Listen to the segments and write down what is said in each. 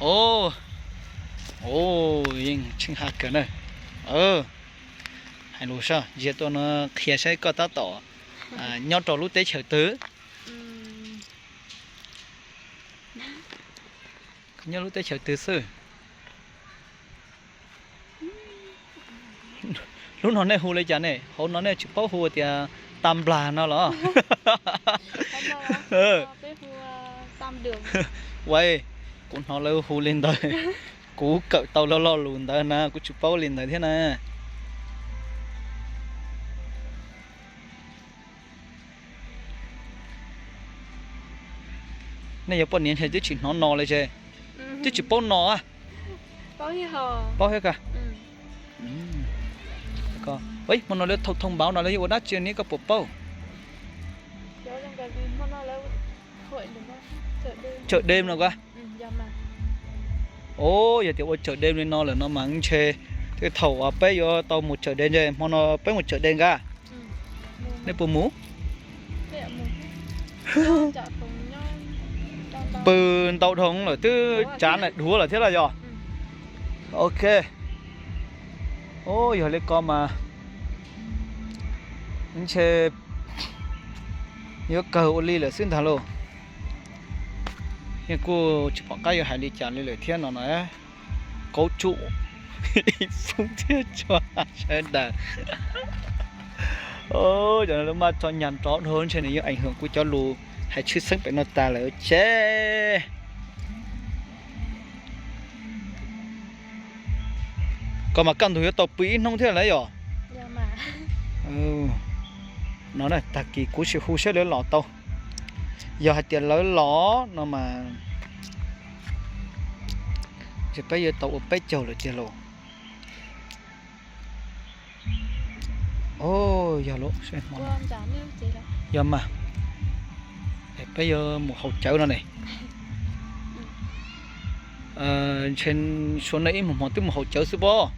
O, o, yeej tsheej ha kawg na. Hais lus saib, ntsia tuaj no qhia saib koj tab tom nyob rau lub teb chaws twg? Nyob lub teb chaws twg xwb? Lub no nej hu li cas ne? Hauv no nej tsis paub hu tias Tam Nplag no los? Ua, kuv hnov lawv hu li ntawd. Kuv kawm tau lo lo lus ntawd na, kuv tsis paub li ntawd thiab na. Nej yog poj niam ntshe twb tsis hnov no li ces, twb tsis paub no. Paub thiab ka. Hmo no lawv thoo thoo npauv no lawv yuav ua dab tsi ne, koj puas paub? Chawm dej no ka. O, yog tias ua chawm dej li no lawm no mas ntshe thaum peb yuav tau mus chawm dej ntshe hmo no peb mus chawm dej nka. Nej puas mus? Pw ntau dhau lawm twb tsav nais dhuav lawm thiab los yog? Ok. O, yog li ko mas ntshe yuav kawg ua li lawm xwb ntag lauj. Yeej kuj tsis pom qab yuav hais li cas li lawm thiab no na. Kaub tsum ib foob thiab tsuag sawv daws. Cov no lub maj tso nyag nrov dhau ntshe nws yeej ảnh hưởng kuv cov lus hais tshwj xeeb pem no tas lawm ces. Koj mas kaj ntug yuav tau pw ib hnub thiab lawm yom? No tag kis kuv sim hu saib lawv los tau. Yog hais tias lawv los no mas ces peb yuav tau ua peb caug lawm tiag lauj. O, yog lawm, yog mas. Peb yuav mus haus cawv no ne. Ntshe suav no ib hmos hmos twb mus haus cawv xwb pob.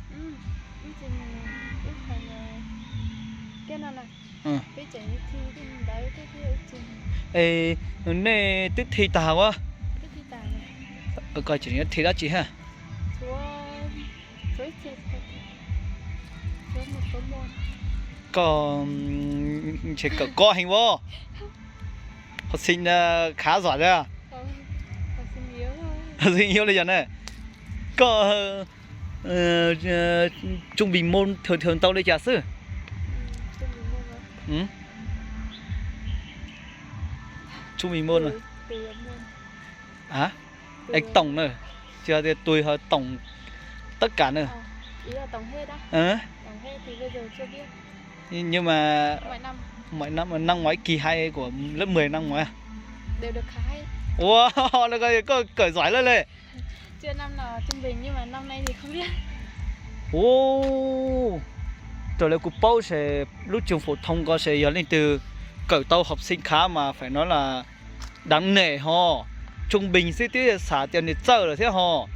Es nej twb thi tag ua? Koj tseem yuav thi dab tsi ha? Koj ntshe kawm kob heev ua. Học sinh khá giỏi a? Học sinh yếu li yog ne. Koj trung bình môn thường thường tau li cas xwb? Trung bình môn. Es tổng na, tsis hais tias tùy hos tổng tất cả na. Nhưng mà năm, năm ngoái kỳ hai của lớp mười năm ngoái. Ua, koj kawm giỏi lawm li. Ua, raws li kuv paub ces lub trường phổ thông ko ces yog leej twg kawm tau học sinh khá mà phải nói là đáng nể ho. Trung bình xwb twb xav tias nws txawj lawm thiab ho.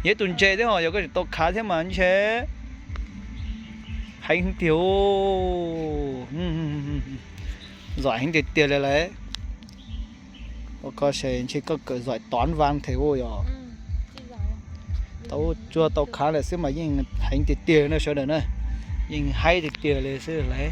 Yog ib tug ntse thiab ho, yog koj tseem tau khá thiab mas ntshe heev tiag. Giỏi heev tiag tiag li lawm. Ua koj ces ntshe koj kawm giỏi toán văn thiab ua yog. Tau tsuag tau khá lawm xwb mas yeej heev tiag tiag na sawv daws na. Yeej haib tiag tiag li xwb lawm.